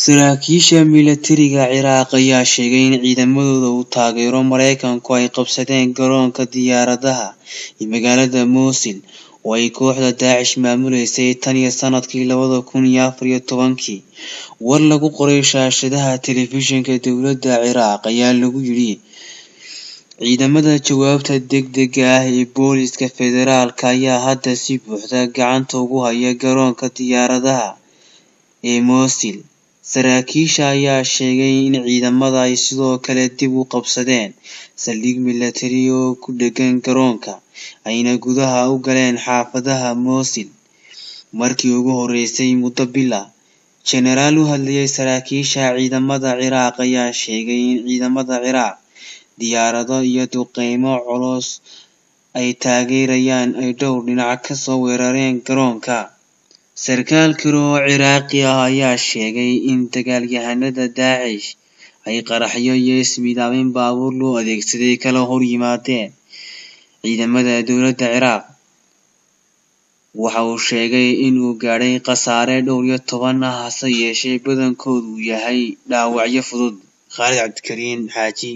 Saraakiisha militariga Ciraaq ayaa sheegay in ciidamadooda uu taageero Mareykanku ay qabsadeen garoonka diyaaradaha ee magaalada Mosul oo ay kooxda Daacish maamuleysay tan iyo sanadkii 2014-kii. War lagu qoray shaashadaha telefishinka dowladda Ciraaq ayaa lagu yidhi: Ciidamada jawaabta degdega ah ee booliska federaalka ayaa hadda si buuxda gacanta ugu haya garoonka diyaaradaha ee Mosul. Saraakiisha ayaa sheegay in ciidamada ay sidoo kale dib u qabsadeen saldhig militari oo ku dheggan garoonka, ayna gudaha u galeen xaafadaha Mosul markii ugu horreysay muddo bil ah. Jenaraal u hadlayay saraakiisha ciidamada Ciraaq ayaa sheegay in ciidamada Ciraaq diyaarado iyo duqeymo culus ay taageerayaan ay dhowr dhinac ka soo weerareen garoonka. Sarkaal kale oo Ciraaqi ah ayaa sheegay in dagaalyahanada Daacish ay qaraxyo iyo ismiidaamin baabuur loo adeegsaday kala hor yimaadeen ciidamada dowladda Ciraaq. Waxa uu sheegay in uu gaadhay khasaare dhowr iyo toban ah, hase yeeshee badankoodu uu yahay dhaawacyo fudud. Khaalid Cabdikariin Xaaji.